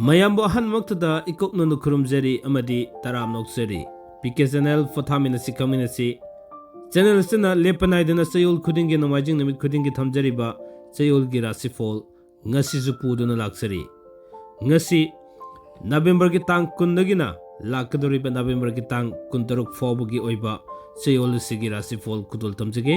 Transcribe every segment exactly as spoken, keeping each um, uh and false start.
ꯃꯌꯥꯝꯕꯨ ꯑꯍꯥꯟꯕꯃꯛꯇꯗ ꯏꯀꯣꯛꯅꯅ ꯈꯨꯔꯨꯝꯖꯔꯤ ꯑꯃꯗꯤ ꯇꯔꯥꯝꯅ ꯑꯣꯛꯆꯔꯤ꯫ P K channel ꯄꯣꯊꯥꯃꯤꯟꯅꯁꯤ ꯈꯪꯃꯤꯟꯅꯁꯤ꯫ ꯆꯦꯅꯦꯜ ꯑꯁꯤꯅ ꯂꯦꯞꯄ ꯅꯥꯏꯗꯅ ꯆꯌꯣꯜ ꯈꯨꯗꯤꯡꯒꯤ ꯅꯣꯡꯃꯥꯏꯖꯤꯡ ꯅꯨꯃꯤꯠ ꯈꯨꯗꯤꯡꯒꯤ ꯊꯝꯖꯔꯤꯕ ꯆꯌꯣꯜꯒꯤ ꯔꯥꯁꯤꯐꯣꯜ ꯉꯁꯤꯁꯨ ꯄꯨꯗꯨꯅ ꯂꯥꯛꯆꯔꯤ꯫ ꯉꯁꯤ ꯅꯕꯦꯝꯕꯔꯒꯤ ꯇꯥꯡ ꯀꯨꯟꯗꯒꯤꯅ ꯂꯥꯛꯀꯗꯧꯔꯤꯕ ꯅꯕꯦꯝꯕꯔꯒꯤ ꯇꯥꯡ ꯀꯨꯟꯇꯔꯨꯛ ꯐꯥꯎꯕꯒꯤ ꯑꯣꯏꯕ ꯆꯌꯣꯜ ꯑꯁꯤꯒꯤ ꯔꯥꯁꯤꯐꯣꯜ ꯈꯨꯗꯣꯜ ꯇꯝꯖꯒꯦ꯫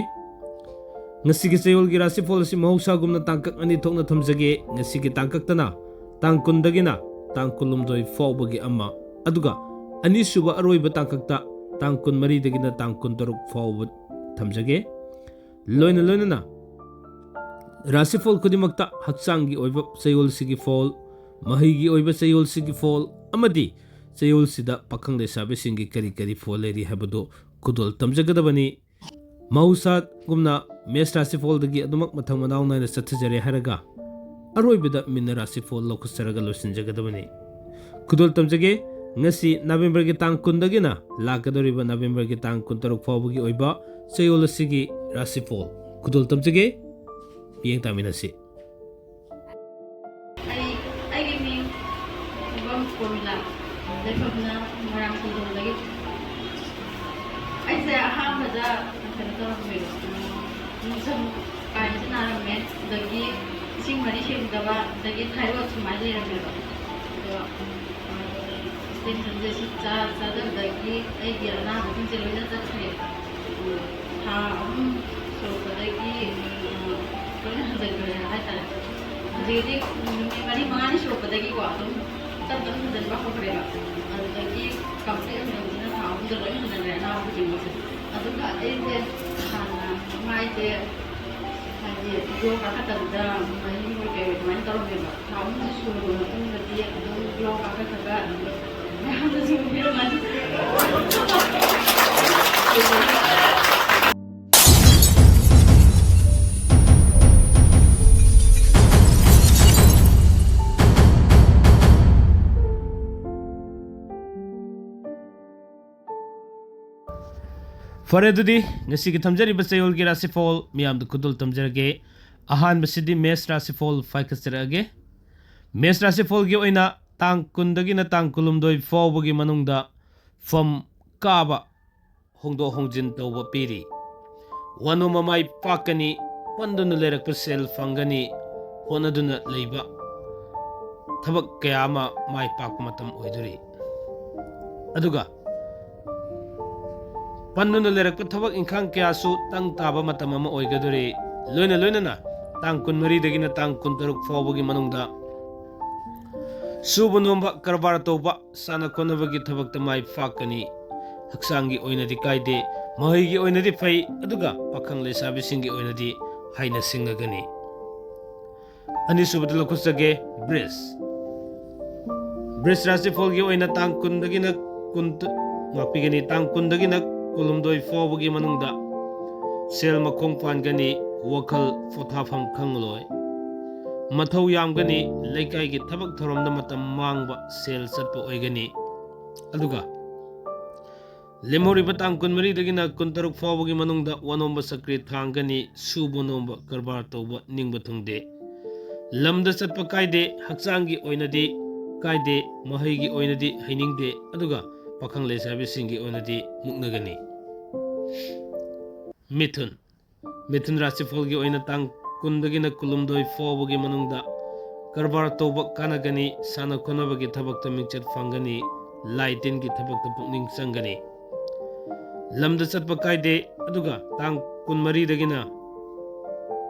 ꯉꯁꯤꯒꯤ ꯆꯌꯣꯜꯒꯤ ꯔꯥꯁꯤꯐꯣꯜ ꯑꯁꯤ ꯃꯍꯧꯁꯥꯒꯨꯝꯅ ꯇꯥꯡꯀꯛ ꯑꯅꯤ ꯊꯣꯛꯅ ꯊꯝꯖꯒꯦ꯫ ꯉꯁꯤꯒꯤ ꯇꯥꯡꯀꯛꯇꯅ ꯇꯥꯡ ꯀꯨꯟꯗꯒꯤꯅ ꯇꯥꯡ ꯀꯨꯟꯍꯨꯝꯗꯣꯏ ꯐꯥꯎꯕꯒꯤ ꯑꯃ, ꯑꯗꯨꯒ ꯑꯅꯤꯁꯨꯕ ꯑꯔꯣꯏꯕ ꯇꯥꯡꯀꯛꯇ ꯇꯥꯡ ꯀꯨꯟꯃꯔꯤꯗꯒꯤꯅ ꯇꯥꯡ ꯀꯨꯟꯇꯔꯨꯛ ꯐꯥꯎꯕ ꯊꯝꯖꯒꯦ꯫ ꯂꯣꯏꯅ ꯂꯣꯏꯅꯅ ꯔꯥꯁꯤꯐꯣꯜ ꯈꯨꯗꯤꯡꯃꯛꯇ ꯍꯛꯆꯥꯡꯒꯤ ꯑꯣꯏꯕ ꯆꯌꯣꯜꯁꯤꯒꯤ ꯐꯣꯜ, ꯃꯍꯩꯒꯤ ꯑꯣꯏꯕ ꯆꯌꯣꯜꯁꯤꯒꯤ ꯐꯣꯜ ꯑꯃꯗꯤ ꯆꯌꯣꯜꯁꯤꯗ ꯄꯥꯈꯪ ꯂꯩꯁꯥꯕꯤꯁꯤꯡꯒꯤ ꯀꯔꯤ ꯀꯔꯤ ꯐꯣꯜ ꯂꯩꯔꯤ ꯍꯥꯏꯕꯗꯨ ꯈꯨꯗꯣꯜ ꯇꯝꯖꯒꯗꯕꯅꯤ꯫ ꯃꯍꯧꯁꯥꯒꯨꯝꯅ ꯃꯦꯁ ꯔꯥꯁꯤꯐꯣꯜꯗꯒꯤ ꯑꯗꯨꯃꯛ ꯃꯊꯪ ꯃꯅꯥꯎ ꯅꯥꯏꯅ ꯆꯠꯊꯖꯔꯦ ꯍꯥꯏꯔꯒ ꯑꯔꯣꯏꯕꯗ ꯃꯤꯟꯅ ꯔꯥꯁꯤꯐꯣꯜ ꯂꯧꯈꯠꯆꯔꯒ ꯂꯣꯏꯁꯤꯟꯖꯒꯗꯕꯅꯤ꯫ ꯈꯨꯗꯣꯜ ꯇꯝꯖꯒꯦ꯫ ꯉꯁꯤ ꯅꯕꯦꯝꯕꯔꯒꯤ ꯇꯥꯡ ꯀꯨꯟꯗꯒꯤꯅ ꯂꯥꯛꯀꯗꯧꯔꯤꯕ ꯅꯕꯦꯝꯕꯔꯒꯤ ꯇꯥꯡ ꯀꯨꯟꯇꯔꯨꯛ ꯐꯥꯎꯕꯒꯤ ꯑꯣꯏꯕ ꯆꯌꯣꯜ ꯑꯁꯤꯒꯤ ꯔꯥꯁꯤꯐꯣꯜ ꯈꯨꯗꯣꯜ ꯇꯝꯖꯒꯦ꯫ ꯃꯤꯠꯌꯦꯡ ꯇꯥꯃꯤꯟꯅꯁꯤ꯫ ꯑꯩ ꯑꯩꯒꯤ ꯃꯤꯡ ꯈꯨꯕꯝ ꯄ꯭ꯔꯃꯤꯂꯥ, ꯂꯩꯐꯝꯅ ꯃꯣꯏꯔꯥꯡ ꯈꯣꯡꯖꯣꯝꯗꯒꯤ꯫ ꯑꯩꯁꯦ ꯑꯍꯥꯟꯕꯗ ꯀꯩꯅꯣ ꯇꯧꯔꯝꯃꯦꯕ, ꯎꯝ, ꯅꯨꯡꯁꯝ ꯀꯥꯏꯁꯦ ꯅꯥꯔꯝꯃꯦ, ꯑꯗꯒꯤ ꯏꯁꯤꯡ ꯃꯔꯤ ꯁꯦꯡꯗꯕ, ꯑꯗꯒꯤ ꯊꯥꯏꯔꯣꯏꯗ ꯁꯨꯃꯥꯏꯅ ꯂꯩꯔꯝꯃꯦꯕ꯫ ꯑꯗꯣ, ꯑ, ꯏꯁꯇꯦꯟꯁꯟꯁꯦ ꯁꯤ ꯆꯥ-, ꯆꯥꯗꯕꯗꯒꯤ ꯑꯩꯒꯤ ꯑꯅꯥꯕꯁꯤꯡꯁꯦ ꯂꯣꯏꯅ ꯆꯠꯈ꯭ꯔꯦ꯫ ꯎꯝ, ꯊꯥ ꯑꯍꯨꯝ ꯁꯨꯔꯛꯄꯗꯒꯤ, ꯎꯝ, ꯂꯣꯏꯅ ꯍꯟꯖꯤꯟꯈ꯭ꯔꯦ ꯍꯥꯏꯇꯥꯔꯦ꯫ ꯍꯧꯖꯤꯛ ꯍꯧꯖꯤꯛ ꯅꯨꯃꯤꯠ ꯃꯔꯤ ꯃꯉꯥꯅꯤ ꯁꯨꯔꯛꯄꯗꯒꯤꯀꯣ ꯑꯗꯨꯝ ꯇꯞ ꯇꯞꯅ ꯍꯟꯖꯤꯟꯕ ꯍꯧꯈ꯭ꯔꯦꯕ꯫ ꯑꯗꯨꯗꯒꯤ ꯀꯝꯄ꯭ꯂꯤꯠ ꯍꯟꯖꯤꯟꯕꯁꯤꯅ ꯊꯥ ꯑꯍꯨꯝꯗ ꯂꯣꯏ ꯍꯟꯖꯤꯟꯈ꯭ꯔꯦ ꯑꯅꯥꯕ ꯈꯨꯗꯤꯡꯃꯛꯁꯦ꯫ ꯑꯗꯨꯒ ꯑꯩꯁꯦ ꯍꯥꯟꯅ ꯃꯥꯏꯁꯦ ꯍꯥꯏꯗꯤ ꯌꯣ ꯀꯥꯈꯠꯇꯕꯤꯗ ꯃꯍꯤꯡ ꯑꯣꯏ ꯀꯩ ꯑꯣꯏ ꯑꯗꯨꯃꯥꯏꯅ ꯇꯧꯔꯝꯃꯦꯕ꯫ ꯊꯥ ꯑꯍꯨꯝꯁꯦ ꯁꯨꯔꯕ ꯃꯇꯨꯡꯗꯗꯤ ꯑꯗꯨꯝ ꯌꯣ ꯀꯥꯈꯠꯈ꯭ꯔꯒ ꯑꯗꯨꯝ ꯃꯌꯥꯝꯅꯁꯨ ꯎꯕꯤꯔꯝꯃꯅꯤ꯫ ꯐꯔꯦ, ꯑꯗꯨꯗꯤ ꯉꯁꯤꯒꯤ ꯊꯝꯖꯔꯤꯕ ꯆꯌꯣꯜꯒꯤ ꯔꯥꯁꯤꯐꯣꯜ ꯃꯤꯌꯥꯝꯗ ꯈꯨꯗꯣꯜ ꯇꯝꯖꯔꯒꯦ꯫ ꯑꯍꯥꯟꯕꯁꯤꯗꯤ ꯃꯦꯁ ꯔꯥꯁꯤꯐꯣꯜ ꯐꯥꯏꯀꯠꯆꯔꯛꯑꯒꯦ꯫ ꯃꯦꯁ ꯔꯥꯁꯤꯐꯣꯜꯒꯤ ꯑꯣꯏꯅ ꯇꯥꯡ ꯀꯨꯟꯗꯒꯤꯅ ꯇꯥꯡ ꯀꯨꯟꯍꯨꯝꯗꯣꯏ ꯐꯥꯎꯕꯒꯤ ꯃꯅꯨꯡꯗ ꯐꯝ ꯀꯥꯕ, ꯍꯣꯡꯗꯣꯛ ꯍꯣꯡꯖꯤꯟ ꯇꯧꯕ ꯄꯤꯔꯤ꯫ ꯋꯥꯅꯣꯝꯕ ꯃꯥꯏ ꯄꯥꯛꯀꯅꯤ, ꯄꯟꯗꯨꯅ ꯂꯩꯔꯛꯄ ꯁꯦꯜ ꯐꯪꯒꯅꯤ, ꯍꯣꯠꯅꯗꯨꯅ ꯂꯩꯕ ꯊꯕꯛ ꯀꯌꯥ ꯑꯃ ꯃꯥꯏ ꯄꯥꯛꯄ ꯃꯇꯝ ꯑꯣꯏꯗꯣꯔꯤ꯫ ꯑꯗꯨꯒ ꯄꯟꯗꯨꯅ ꯂꯩꯔꯛꯄ ꯊꯕꯛ ꯏꯪꯈꯥꯡ ꯀꯌꯥꯁꯨ ꯇꯪ ꯇꯥꯕ ꯃꯇꯝ ꯑꯃ ꯑꯣꯏꯒꯗꯣꯔꯤ꯫ ꯂꯣꯏꯅ ꯂꯣꯏꯅꯅ ꯇꯥꯡ ꯀꯨꯟꯃꯔꯤꯗꯒꯤꯅ ꯇꯥꯡ ꯀꯨꯟꯇꯔꯨꯛ ꯐꯥꯎꯕꯒꯤ ꯃꯅꯨꯡꯗ ꯁꯨꯕ ꯅꯣꯝꯕ, ꯀꯔꯕꯥꯔ ꯇꯧꯕ, ꯁꯥꯟꯅ ꯈꯣꯠꯅꯕꯒꯤ ꯊꯕꯛꯇ ꯃꯥꯏ ꯄꯥꯛꯀꯅꯤ꯫ ꯍꯛꯆꯥꯡꯒꯤ ꯑꯣꯏꯅꯗꯤ ꯀꯥꯏꯗꯦ, ꯃꯍꯩꯒꯤ ꯑꯣꯏꯅꯗꯤ ꯐꯩ, ꯑꯗꯨꯒ ꯄꯥꯈꯪ ꯂꯩꯁꯥꯕꯤꯁꯤꯡꯒꯤ ꯑꯣꯏꯅꯗꯤ ꯍꯥꯏꯅ ꯁꯤꯡꯉꯒꯅꯤ꯫ ꯑꯅꯤꯁꯨꯕꯗ ꯂꯧꯈꯠꯆꯒꯦ, ꯕ꯭ꯔꯤꯖ꯫ ꯕ꯭ꯔꯤꯖ ꯔꯥꯁꯤꯐꯣꯜꯒꯤ ꯑꯣꯏꯅ ꯇꯥꯡ ꯀꯨꯟꯗꯒꯤꯅ ꯀꯨꯟ, ꯉꯥꯛꯄꯤꯒꯅꯤ, ꯇꯥꯡ ꯀꯨꯟꯗꯒꯤꯅ ꯀꯨꯟꯍꯨꯝꯗꯣꯏ ꯐꯥꯎꯕꯒꯤ ꯃꯅꯨꯡꯗ ꯁꯦꯜ ꯃꯈꯣꯡ ꯄꯥꯟꯒꯅꯤ, ꯋꯥꯈꯜ ꯄꯣꯊꯥꯐꯝ ꯈꯪꯂꯣꯏ, ꯃꯊꯧ ꯌꯥꯝꯒꯅꯤ, ꯂꯩꯀꯥꯏꯒꯤ ꯊꯕꯛ ꯊꯧꯔꯝꯗ ꯃꯇꯝ ꯃꯥꯡꯕ, ꯁꯦꯜ ꯆꯠꯄ ꯑꯣꯏꯒꯅꯤ꯫ ꯑꯗꯨꯒ ꯂꯦꯝꯍꯧꯔꯤꯕ ꯇꯥꯡ ꯀꯨꯟꯃꯔꯤꯗꯒꯤꯅ ꯀꯨꯟꯇꯔꯨꯛ ꯐꯥꯎꯕꯒꯤ ꯃꯅꯨꯡꯗ ꯋꯥꯅꯣꯝꯕ ꯁꯀ꯭ꯔꯤ ꯊꯥꯡꯒꯅꯤ, ꯁꯨꯕ ꯅꯣꯝꯕ, ꯀꯔꯕꯥꯔ ꯇꯧꯕ ꯅꯤꯡꯕ ꯊꯨꯡꯗꯦ꯫ ꯂꯝꯗ ꯆꯠꯄ ꯀꯥꯏꯗꯦ, ꯍꯛꯆꯥꯡꯒꯤ ꯑꯣꯏꯅꯗꯤ ꯀꯥꯏꯗꯦ, ꯃꯍꯩꯒꯤ ꯑꯣꯏꯅꯗꯤ ꯍꯩꯅꯤꯡꯗꯦ, ꯑꯗꯨꯒ ꯄꯥꯈꯪ ꯂꯩꯁꯥꯕꯤꯁꯤꯡꯒꯤ ꯑꯣꯏꯅꯗꯤ ꯃꯨꯛꯅꯒꯅꯤ꯫ ꯃꯤꯊꯨꯟ꯫ ꯃꯤꯊꯨꯟ ꯔꯥꯁꯤꯐꯜꯒꯤ ꯑꯣꯏꯅ ꯇꯥꯡ ꯀꯨꯟꯗꯒꯤꯅ ꯀꯨꯟꯍꯨꯝꯗꯣꯏ ꯐꯥꯎꯕꯒꯤ ꯃꯅꯨꯡꯗ ꯀꯔꯕꯥꯔ ꯇꯧꯕ ꯀꯥꯟꯅꯒꯅꯤ, ꯁꯥꯟꯅ ꯈꯣꯠꯅꯕꯒꯤ ꯊꯕꯛꯇ ꯃꯤꯡꯆꯠ ꯐꯪꯒꯅꯤ, ꯂꯥꯏ ꯇꯤꯟꯒꯤ ꯊꯕꯛꯇ ꯄꯨꯛꯅꯤꯡ ꯆꯪꯒꯅꯤ꯫ ꯂꯝꯗ ꯆꯠꯄ ꯀꯥꯏꯗꯦ, ꯑꯗꯨꯒ ꯇꯥꯡ ꯀꯨꯟꯃꯔꯤꯗꯒꯤꯅ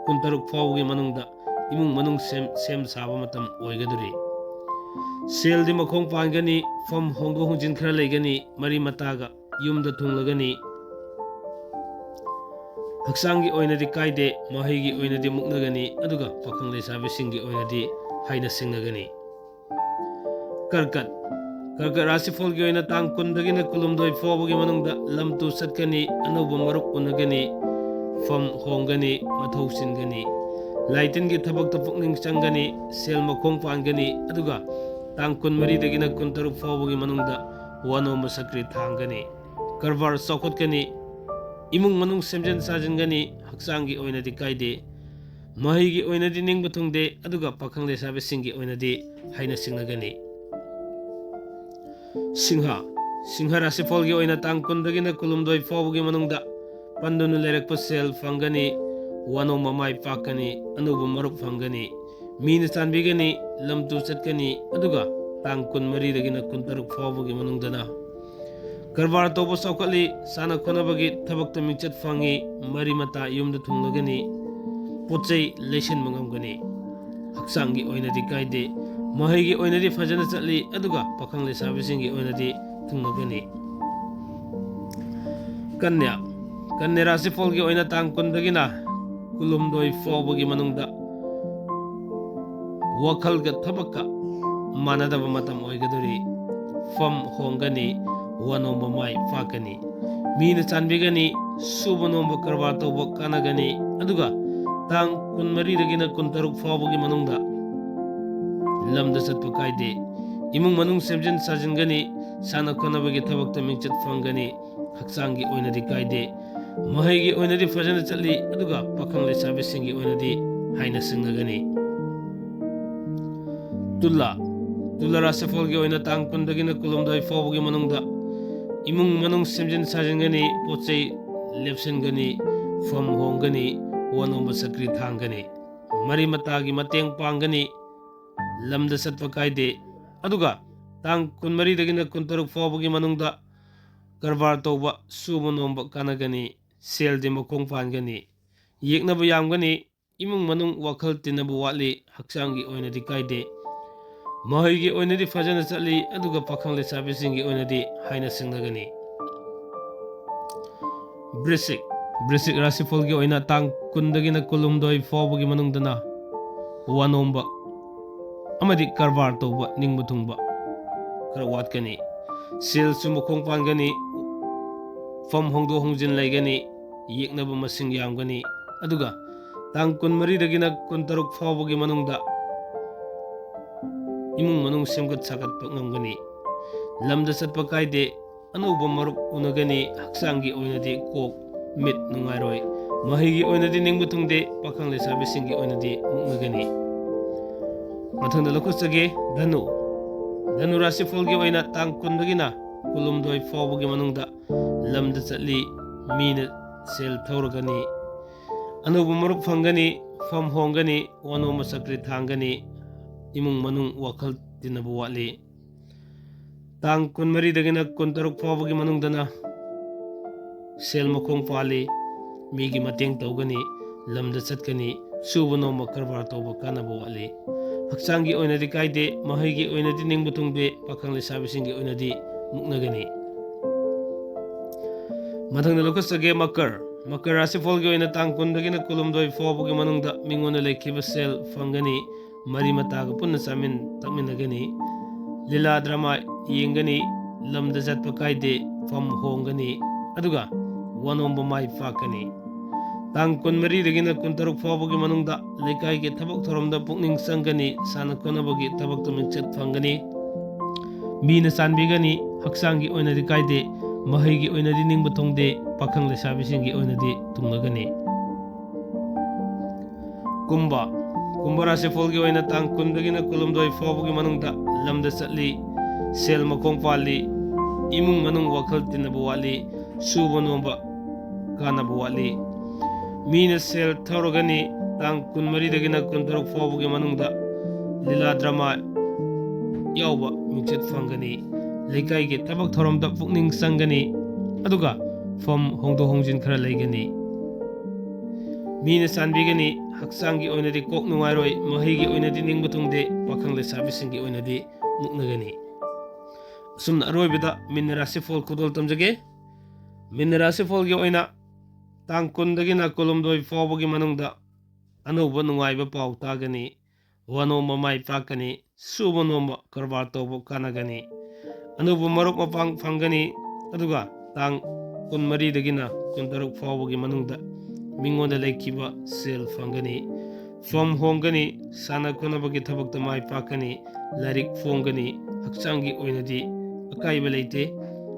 ꯀꯨꯟꯇꯔꯨꯛ ꯐꯥꯎꯕꯒꯤ ꯃꯅꯨꯡꯗ ꯏꯃꯨꯡ ꯃꯅꯨꯡ ꯁꯦꯝ, ꯁꯦꯝ ꯁꯥꯕ ꯃꯇꯝ ꯑꯣꯏꯒꯗꯧꯔꯤ꯫ ꯁꯦꯜꯗꯤ ꯃꯈꯣꯡ ꯄꯥꯟꯒꯅꯤ, ꯐꯝ ꯍꯣꯡꯗꯣꯛ ꯍꯣꯡꯖꯤꯟ ꯈꯔ ꯂꯩꯒꯅꯤ, ꯃꯔꯤ ꯃꯇꯥꯒ ꯌꯨꯝꯗ ꯊꯨꯡꯂꯒꯅꯤ꯫ ꯍꯛꯆꯥꯡꯒꯤ ꯑꯣꯏꯅꯗꯤ ꯀꯥꯏꯗꯦ, ꯃꯍꯩꯒꯤ ꯑꯣꯏꯅꯗꯤ ꯃꯨꯛꯅꯒꯅꯤ, ꯑꯗꯨꯒ ꯄꯥꯈꯪ ꯂꯩꯁꯥꯕꯤꯁꯤꯡꯒꯤ ꯑꯣꯏꯅꯗꯤ ꯍꯥꯏꯅ ꯁꯤꯡꯅꯒꯅꯤ꯫ ꯀꯔꯀꯠ꯫ ꯀꯔꯀꯠ ꯔꯥꯁꯤꯐꯜꯒꯤ ꯑꯣꯏꯅ ꯇꯥꯡ ꯀꯨꯟꯗꯒꯤꯅ ꯀꯨꯟꯍꯨꯝꯗꯣꯏ ꯐꯥꯎꯕꯒꯤ ꯃꯅꯨꯡꯗ ꯂꯝ ꯇꯨ ꯆꯠꯀꯅꯤ, ꯑꯅꯧꯕ ꯃꯔꯨꯞ ꯎꯅꯒꯅꯤ, ꯐꯝ ꯍꯣꯡꯒꯅꯤ, ꯃꯊꯧ ꯆꯤꯟꯒꯅꯤ꯫ ꯂꯥꯏꯇꯤꯟꯒꯤ ꯊꯕꯛꯇ ꯄꯨꯛꯅꯤꯡ ꯆꯪꯒꯅꯤ, ꯁꯦꯜ ꯃꯈꯣꯡ ꯄꯥꯟꯒꯅꯤ, ꯑꯗꯨꯒ ꯇꯥꯡ ꯀꯨꯟꯃꯔꯤꯗꯒꯤꯅ ꯀꯨꯟꯇꯔꯨꯛ ꯐꯥꯎꯕꯒꯤ ꯃꯅꯨꯡꯗ ꯋꯥꯅꯣꯝꯕ ꯁꯀ꯭ꯔꯤ ꯊꯥꯡꯒꯅꯤ꯫ ꯀꯔꯕꯥꯔ ꯆꯥꯎꯈꯠꯀꯅꯤ, ꯏꯃꯨꯡ ꯃꯅꯨꯡ ꯁꯦꯝꯖꯤꯟ ꯁꯥꯖꯤꯟꯒꯅꯤ, ꯍꯛꯆꯥꯡꯒꯤ ꯑꯣꯏꯅꯗꯤ ꯀꯥꯏꯗꯦ꯫ ꯃꯍꯩꯒꯤ ꯑꯣꯏꯅꯗꯤ ꯅꯤꯡꯕ ꯊꯨꯡꯗꯦ, ꯑꯗꯨꯒ ꯄꯥꯈꯪ ꯂꯩꯁꯥꯕꯤꯁꯤꯡꯒꯤ ꯑꯣꯏꯅꯗꯤ ꯍꯥꯏꯅ ꯁꯤꯡꯅꯒꯅꯤ꯫ ꯁꯤꯡꯍ, ꯁꯤꯡꯍ ꯔꯥꯁꯤꯐꯜꯒꯤ ꯑꯣꯏꯅ ꯇꯥꯡ ꯀꯨꯟꯗꯒꯤꯅ ꯀꯨꯟꯍꯨꯝꯗꯣꯏ ꯐꯥꯎꯕꯒꯤ ꯃꯅꯨꯡꯗ ꯄꯟꯗꯨꯅ ꯂꯩꯔꯛꯄ ꯁꯦꯜ ꯐꯪꯒꯅꯤ, ꯋꯥꯅꯣꯝꯕ ꯃꯥꯏ ꯄꯥꯛꯀꯅꯤ, ꯑꯅꯧꯕ ꯃꯔꯨꯞ ꯐꯪꯒꯅꯤ, ꯃꯤꯅ ꯆꯥꯟꯕꯤꯒꯅꯤ, ꯂꯝ ꯇꯨ ꯆꯠꯀꯅꯤ, ꯑꯗꯨꯒ ꯇꯥꯡ ꯀꯨꯟꯃꯔꯤꯗꯒꯤꯅ ꯀꯨꯟꯇꯔꯨꯛ ꯐꯥꯎꯕꯒꯤ ꯃꯅꯨꯡꯗꯅ ꯀꯔꯕꯥꯔ ꯇꯧꯕ ꯆꯥꯎꯈꯠꯂꯤ, ꯁꯥꯟꯅ ꯈꯣꯠꯅꯕꯒꯤ ꯊꯕꯛꯇ ꯃꯤꯡꯆꯠ ꯐꯪꯉꯤ, ꯃꯔꯤ ꯃꯇꯥ ꯌꯨꯝꯗ ꯊꯨꯡꯂꯒꯅꯤ, ꯄꯣꯠ ꯆꯩ ꯂꯩꯁꯤꯟꯕ ꯉꯝꯒꯅꯤ꯫ ꯍꯛꯆꯥꯡꯒꯤ ꯑꯣꯏꯅꯗꯤ ꯀꯥꯏꯗꯦ, ꯃꯍꯩꯒꯤ ꯑꯣꯏꯅꯗꯤ ꯐꯖꯅ ꯆꯠꯂꯤ, ꯑꯗꯨꯒ ꯄꯥꯈꯪ ꯂꯩꯁꯥꯕꯤꯁꯤꯡꯒꯤ ꯑꯣꯏꯅꯗꯤ ꯊꯨꯡꯂꯒꯅꯤ꯫ ꯀꯟꯌꯥ, ꯀꯟꯌꯥ ꯔꯥꯁꯤꯐꯜꯒꯤ ꯑꯣꯏꯅ ꯇꯥꯡ ꯀꯨꯟꯗꯒꯤꯅ ꯀꯨꯟꯍꯨꯝꯗꯣꯏ ꯐꯥꯎꯕꯒꯤ ꯃꯅꯨꯡꯗ ꯋꯥꯈꯜꯒ ꯊꯕꯛꯀ ꯃꯥꯟꯅꯗꯕ ꯃꯇꯝ ꯑꯣꯏꯒꯗꯧꯔꯤ꯫ ꯐꯝ ꯍꯣꯡꯒꯅꯤ, ꯋꯥꯅꯣꯝꯕ ꯃꯥꯏ ꯄꯥꯛꯀꯅꯤ, ꯃꯤꯅ ꯆꯥꯟꯕꯤꯒꯅꯤ, ꯁꯨꯕ ꯅꯣꯝꯕ ꯀꯔꯕꯥꯔ ꯇꯧꯕ ꯀꯥꯟꯅꯒꯅꯤ, ꯑꯗꯨꯒ ꯇꯥꯡ ꯀꯨꯟꯃꯔꯤꯗꯒꯤꯅ ꯀꯨꯟꯇꯔꯨꯛ ꯐꯥꯎꯕꯒꯤ ꯃꯅꯨꯡꯗ ꯂꯝꯗ ꯆꯠꯄ ꯀꯥꯏꯗꯦ꯫ ꯏꯃꯨꯡ ꯃꯅꯨꯡ ꯁꯦꯝꯖꯤꯟ ꯁꯥꯖꯤꯟꯒꯅꯤ, ꯁꯥꯟꯅ ꯈꯣꯠꯅꯕꯒꯤ ꯊꯕꯛꯇ ꯃꯤꯡꯆꯠ ꯐꯪꯒꯅꯤ, ꯍꯛꯆꯥꯡꯒꯤ ꯑꯣꯏꯅꯗꯤ ꯀꯥꯏꯗꯦ, ꯃꯍꯩꯒꯤ ꯑꯣꯏꯅꯗꯤ ꯐꯖꯅ ꯆꯠꯂꯤ, ꯑꯗꯨꯒ ꯄꯥꯈꯪ ꯂꯩꯁꯥꯕꯤꯁꯤꯡꯒꯤ ꯑꯣꯏꯅꯗꯤ ꯍꯥꯏꯅ ꯁꯤꯡꯅꯒꯅꯤ꯫ ꯇꯨꯂꯥ, ꯇꯨꯂꯥ ꯔꯥꯁꯤꯐꯜꯒꯤ ꯑꯣꯏꯅ ꯇꯥꯡ ꯀꯨꯟꯗꯒꯤꯅ ꯀꯨꯟꯍꯨꯝꯗꯣꯏ ꯐꯥꯎꯕꯒꯤ ꯃꯅꯨꯡꯗ ꯏꯃꯨꯡ ꯃꯅꯨꯡ ꯁꯦꯝꯖꯤꯟ ꯁꯥꯖꯤꯟꯒꯅꯤ, ꯄꯣꯠ ꯆꯩ ꯂꯦꯞꯁꯤꯟꯒꯅꯤ, ꯐꯝ ꯍꯣꯡꯒꯅꯤ, ꯋꯥꯅꯣꯝꯕ ꯆꯀ꯭ꯔꯤ ꯊꯥꯡꯒꯅꯤ, ꯃꯔꯤ ꯃꯇꯥꯒꯤ ꯃꯇꯦꯡ ꯄꯥꯡꯒꯅꯤ, ꯂꯝꯗ ꯆꯠꯄ ꯀꯥꯏꯗꯦ꯫ ꯑꯗꯨꯒ ꯇꯥꯡ ꯀꯨꯟꯃꯔꯤꯗꯒꯤꯅ ꯀꯨꯟꯇꯔꯨꯛ ꯐꯥꯎꯕꯒꯤ ꯃꯅꯨꯡꯗ ꯀꯔꯕꯥꯔ ꯇꯧꯕ, ꯁꯨꯕ ꯅꯣꯝꯕ ꯀꯥꯟꯅꯒꯅꯤ, ꯁꯦꯜꯗꯤ ꯃꯈꯣꯡ ꯄꯥꯟꯒꯅꯤ, ꯌꯦꯛꯅꯕ ꯌꯥꯝꯒꯅꯤ, ꯏꯃꯨꯡ ꯃꯅꯨꯡ ꯋꯥꯈꯜ ꯇꯤꯟꯅꯕ ꯋꯥꯠꯂꯤ, ꯍꯛꯆꯥꯡꯒꯤ ꯑꯣꯏꯅꯗꯤ ꯀꯥꯏꯗꯦ, ꯃꯍꯩꯒꯤ ꯑꯣꯏꯅꯗꯤ ꯐꯖꯅ ꯆꯠꯂꯤ, ꯑꯗꯨꯒ ꯄꯥꯈꯪ ꯂꯩꯁꯥꯕꯤꯁꯤꯡꯒꯤ ꯑꯣꯏꯅꯗꯤ ꯍꯥꯏꯅ ꯁꯤꯡꯅꯒꯅꯤ꯫ ꯕ꯭ꯔꯤꯁꯤꯛ, ꯕ꯭ꯔꯤꯁꯤꯛ ꯔꯥꯁꯤꯐꯜꯒꯤ ꯑꯣꯏꯅ ꯇꯥꯡ ꯀꯨꯟꯗꯒꯤꯅ ꯀꯨꯟꯍꯨꯝꯗꯣꯏ ꯐꯥꯎꯕꯒꯤ ꯃꯅꯨꯡꯗꯅ ꯋꯥꯅꯣꯝꯕ ꯑꯃꯗꯤ ꯀꯔꯕꯥꯔ ꯇꯧꯕ ꯅꯤꯡꯕ ꯊꯨꯡꯕ ꯈꯔ ꯋꯥꯠꯀꯅꯤ꯫ ꯁꯦꯜꯁꯨ ꯃꯈꯣꯡ ꯄꯥꯟꯒꯅꯤ, ꯐꯝ ꯍꯣꯡꯗꯣꯛ ꯍꯣꯡꯖꯤꯟ ꯂꯩꯒꯅꯤ, ꯌꯦꯛꯅꯕ ꯃꯁꯤꯡ ꯌꯥꯝꯒꯅꯤ, ꯑꯗꯨꯒ ꯇꯥꯡ ꯀꯨꯟꯃꯔꯤꯗꯒꯤꯅ ꯀꯨꯟꯇꯔꯨꯛ ꯐꯥꯎꯕꯒꯤ ꯃꯅꯨꯡꯗ ꯏꯃꯨꯡ ꯃꯅꯨꯡ ꯁꯦꯝꯒꯠ ꯁꯥꯒꯠꯄ ꯉꯝꯒꯅꯤ꯫ ꯂꯝꯗ ꯆꯠꯄ ꯀꯥꯏꯗꯦ, ꯑꯅꯧꯕ ꯃꯔꯨꯞ ꯎꯅꯒꯅꯤ, ꯍꯛꯆꯥꯡꯒꯤ ꯑꯣꯏꯅꯗꯤ ꯀꯣꯛ ꯃꯤꯠ ꯅꯨꯡꯉꯥꯏꯔꯣꯏ, ꯃꯍꯩꯒꯤ ꯑꯣꯏꯅꯗꯤ ꯅꯤꯡꯕ ꯊꯨꯡꯗꯦ, ꯄꯥꯈꯪ ꯂꯩꯁꯥꯕꯤꯁꯤꯡꯒꯤ ꯑꯣꯏꯅꯗꯤ ꯃꯨꯛꯅꯒꯅꯤ꯫ ꯃꯊꯪꯗ ꯂꯧꯈꯠꯆꯒꯦ, ꯙꯅꯨ꯫ ꯙꯅꯨ ꯔꯥꯁꯤꯐꯣꯜꯒꯤ ꯑꯣꯏꯅ ꯇꯥꯡ ꯀꯨꯟꯗꯒꯤꯅ ꯀꯨꯟꯍꯨꯝꯗꯣꯏ ꯐꯥꯎꯕꯒꯤ ꯃꯅꯨꯡꯗ ꯂꯝꯗ ꯆꯠꯂꯤ, ꯃꯤꯅ ꯁꯦꯜ ꯊꯧꯔꯒꯅꯤ, ꯑꯅꯧꯕ ꯃꯔꯨꯞ ꯐꯪꯒꯅꯤ, ꯐꯝ ꯍꯣꯡꯒꯅꯤ, ꯋꯥꯅꯣꯝꯕ ꯆꯀ꯭ꯔꯤ ꯊꯥꯡꯒꯅꯤ, ꯏꯃꯨꯡ ꯃꯅꯨꯡ ꯋꯥꯈꯜ ꯇꯤꯟꯅꯕ ꯋꯥꯠꯂꯤ꯫ ꯇꯥꯡ ꯀꯨꯟꯃꯔꯤꯗꯒꯤꯅ ꯀꯨꯟꯇꯔꯨꯛ ꯐꯥꯎꯕꯒꯤ ꯃꯅꯨꯡꯗꯅ ꯁꯦꯜ ꯃꯈꯣꯡ ꯄꯥꯜꯂꯤ, ꯃꯤꯒꯤ ꯃꯇꯦꯡ ꯇꯧꯒꯅꯤ, ꯂꯝꯗ ꯆꯠꯀꯅꯤ, ꯁꯨꯕ ꯅꯣꯝꯕ ꯀꯔꯕꯥꯔ ꯇꯧꯕ ꯀꯥꯟꯅꯕ ꯋꯥꯠꯂꯤ꯫ ꯍꯛꯆꯥꯡꯒꯤ ꯑꯣꯏꯅꯗꯤ ꯀꯥꯏꯗꯦ, ꯃꯍꯩꯒꯤ ꯑꯣꯏꯅꯗꯤ ꯅꯤꯡꯕ ꯊꯨꯡꯗꯦ, ꯄꯥꯈꯪ ꯂꯩꯁꯥꯕꯤꯁꯤꯡꯒꯤ ꯑꯣꯏꯅꯗꯤ ꯃꯨꯛꯅꯒꯅꯤ꯫ ꯃꯊꯪꯗ ꯂꯧꯈꯠꯆꯒꯦ, ꯃꯀꯔ꯫ ꯃꯀꯔ ꯔꯥꯁꯤꯐꯣꯜꯒꯤ ꯑꯣꯏꯅ ꯇꯥꯡ ꯀꯨꯟꯗꯒꯤꯅ ꯀꯨꯟꯍꯨꯝꯗꯣꯏ ꯐꯥꯎꯕꯒꯤ ꯃꯅꯨꯡꯗ ꯃꯤꯉꯣꯟꯗ ꯂꯩꯈꯤꯕ ꯁꯦꯜ ꯐꯪꯒꯅꯤ, ꯃꯔꯤ ꯃꯇꯥꯒ ꯄꯨꯟꯅ ꯆꯥꯃꯤꯟ ꯊꯛꯃꯤꯟꯅꯒꯅꯤ, ꯂꯤꯂꯥ ꯗ꯭ꯔꯃꯥ ꯌꯦꯡꯒꯅꯤ, ꯂꯝꯗ ꯆꯠꯄ ꯀꯥꯏꯗꯦ, ꯐꯝ ꯍꯣꯡꯒꯅꯤ, ꯑꯗꯨꯒ ꯋꯥꯅꯣꯝꯕ ꯃꯥꯏ ꯄꯥꯛꯀꯅꯤ꯫ ꯇꯥꯡ ꯀꯨꯟꯃꯔꯤꯗꯒꯤꯅ ꯀꯨꯟꯇꯔꯨꯛ ꯐꯥꯎꯕꯒꯤ ꯃꯅꯨꯡꯗ ꯂꯩꯀꯥꯏꯒꯤ ꯊꯕꯛ ꯊꯧꯔꯝꯗ ꯄꯨꯛꯅꯤꯡ ꯆꯪꯒꯅꯤ, ꯁꯥꯟꯅ ꯈꯣꯠꯅꯕꯒꯤ ꯊꯕꯛꯇ ꯃꯤꯡꯆꯠ ꯐꯪꯒꯅꯤ, ꯃꯤꯅ ꯆꯥꯟꯕꯤꯒꯅꯤ, ꯍꯛꯆꯥꯡꯒꯤ ꯑꯣꯏꯅꯗꯤ ꯀꯥꯏꯗꯦ, ꯃꯍꯩꯒꯤ ꯑꯣꯏꯅꯗꯤ ꯅꯤꯡꯕ ꯊꯨꯡꯗꯦ, ꯄꯥꯈꯪ ꯂꯩꯁꯥꯕꯤꯁꯤꯡꯒꯤ ꯑꯣꯏꯅꯗꯤ ꯊꯨꯡꯅꯒꯅꯤ꯫ ꯀꯨꯝꯚ꯫ ꯀꯨꯝꯚ ꯔꯥꯁꯤꯐꯣꯜꯒꯤ ꯑꯣꯏꯅ ꯇꯥꯡ ꯀꯨꯟꯗꯒꯤꯅ ꯀꯨꯟꯍꯨꯝꯗꯣꯏ ꯐꯥꯎꯕꯒꯤ ꯃꯅꯨꯡꯗ ꯂꯝꯗ ꯆꯠꯂꯤ, ꯁꯦꯜ ꯃꯈꯣꯡ ꯄꯥꯜꯂꯤ, ꯏꯃꯨꯡ ꯃꯅꯨꯡ ꯋꯥꯈꯜ ꯇꯤꯟꯅꯕ ꯋꯥꯠꯂꯤ, ꯁꯨꯕ ꯅꯣꯝꯕ ꯀꯥꯟꯅꯕ ꯋꯥꯠꯂꯤ꯫ ꯃꯤꯅ ꯁꯦꯜ ꯊꯧꯔꯒꯅꯤ, ꯇꯥꯡ ꯀꯨꯟꯃꯔꯤꯗꯒꯤꯅ ꯀꯨꯟꯇꯔꯨꯛ ꯐꯥꯎꯕꯒꯤ ꯃꯅꯨꯡꯗ ꯂꯤꯂꯥ ꯗ꯭ꯔꯃꯥ ꯌꯥꯎꯕ ꯃꯤꯡꯆꯠ ꯐꯪꯒꯅꯤ, ꯂꯩꯀꯥꯏꯒꯤ ꯊꯕꯛ ꯊꯧꯔꯝꯗ ꯄꯨꯛꯅꯤꯡ ꯆꯪꯒꯅꯤ, ꯑꯗꯨꯒ ꯐꯝ ꯍꯣꯡꯗꯣꯛ ꯍꯣꯡꯖꯤꯟ ꯈꯔ ꯂꯩꯒꯅꯤ꯫ ꯃꯤꯅ ꯆꯥꯟꯕꯤꯒꯅꯤ, ꯍꯛꯆꯥꯡꯒꯤ ꯑꯣꯏꯅꯗꯤ ꯀꯣꯛ ꯅꯨꯡꯉꯥꯏꯔꯣꯏ, ꯃꯍꯩꯒꯤ ꯑꯣꯏꯅꯗꯤ ꯅꯤꯡꯕ ꯊꯨꯡꯗꯦ, ꯄꯥꯈꯪ ꯂꯩꯁꯥꯕꯤꯁꯤꯡꯒꯤ ꯑꯣꯏꯅꯗꯤ ꯃꯨꯛꯅꯒꯅꯤ꯫ ꯑꯁꯨꯝꯅ ꯑꯔꯣꯏꯕꯗ ꯃꯤꯟꯅ ꯔꯥꯁꯤꯐꯣꯜ ꯈꯨꯗꯣꯜ ꯇꯝꯖꯒꯦ꯫ ꯃꯤꯟꯅ ꯔꯥꯁꯤꯐꯣꯜꯒꯤ ꯑꯣꯏꯅ ꯇꯥꯡ ꯀꯨꯟꯗꯒꯤꯅ ꯀꯨꯟꯍꯨꯝꯗꯣꯏ ꯐꯥꯎꯕꯒꯤ ꯃꯅꯨꯡꯗ ꯑꯅꯧꯕ ꯅꯨꯡꯉꯥꯏꯕ ꯄꯥꯎ ꯇꯥꯒꯅꯤ, ꯋꯥꯅꯣꯝꯕ ꯃꯥꯏ ꯄꯥꯛꯀꯅꯤ, ꯁꯨꯕ ꯅꯣꯝꯕ ꯀꯔꯕꯥꯔ ꯇꯧꯕ ꯀꯥꯟꯅꯒꯅꯤ, ꯑꯅꯧꯕ ꯃꯔꯨꯞ ꯃꯄꯥꯡ ꯐꯪꯒꯅꯤ, ꯑꯗꯨꯒ ꯇꯥꯡ ꯀꯨꯟꯃꯔꯤꯗꯒꯤꯅ ꯀꯨꯟꯇꯔꯨꯛ ꯐꯥꯎꯕꯒꯤ ꯃꯅꯨꯡꯗ ꯃꯤꯉꯣꯟꯗ ꯂꯩꯈꯤꯕ ꯁꯦꯜ ꯐꯪꯒꯅꯤ, ꯐꯝ ꯍꯣꯡꯒꯅꯤ, ꯁꯥꯟꯅ ꯈꯣꯠꯅꯕꯒꯤ ꯊꯕꯛꯇ ꯃꯥꯏ ꯄꯥꯛꯀꯅꯤ, ꯂꯥꯏꯔꯤꯛ ꯐꯣꯡꯒꯅꯤ, ꯍꯛꯆꯥꯡꯒꯤ ꯑꯣꯏꯅꯗꯤ ꯑꯀꯥꯏꯕ ꯂꯩꯇꯦ,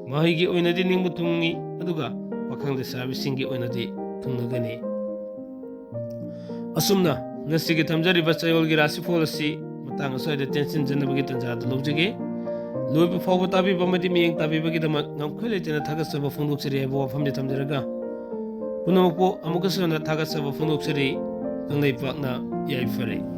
ꯃꯍꯩꯒꯤ ꯑꯣꯏꯅꯗꯤ ꯅꯤꯡꯕ ꯊꯨꯡꯏ, ꯑꯗꯨꯒ ꯄꯥꯈꯪ ꯂꯩꯁꯥꯕꯤꯁꯤꯡꯒꯤ ꯑꯣꯏꯅꯗꯤ ꯈꯪꯅꯒꯅꯤ꯫ ꯑꯁꯨꯝꯅ ꯉꯁꯤꯒꯤ ꯊꯝꯖꯔꯤꯕ ꯆꯌꯣꯜꯒꯤ ꯔꯥꯁꯤꯐꯣꯜ ꯑꯁꯤ ꯃꯇꯥꯡ ꯑꯁ꯭ꯋꯥꯏꯗ ꯇꯦꯟꯁꯤꯟꯖꯅꯕꯒꯤ ꯇꯥꯟꯖꯥ ꯑꯗꯨ ꯂꯧꯖꯒꯦ꯫ ꯂꯣꯏꯕ ꯐꯥꯎꯕ ꯇꯥꯕꯤꯕ ꯑꯃꯗꯤ ꯃꯤꯠꯌꯦꯡ ꯇꯥꯕꯤꯕꯒꯤꯗꯃꯛ ꯉꯝꯈꯩ ꯂꯩꯇꯅ ꯊꯥꯒꯠꯆꯕ ꯐꯣꯡꯗꯣꯛꯆꯔꯤ ꯍꯥꯏꯕ ꯋꯥꯐꯝꯗꯤ ꯊꯝꯖꯔꯒ, ꯄꯨꯝꯅꯃꯛꯄꯨ ꯑꯃꯨꯛꯀꯁꯨ ꯍꯟꯅ ꯊꯥꯒꯠꯆꯕ ꯐꯣꯡꯗꯣꯛꯆꯔꯤ꯫ ꯀꯪꯂꯩꯄꯥꯛꯅ ꯌꯥꯏꯐꯔꯦ꯫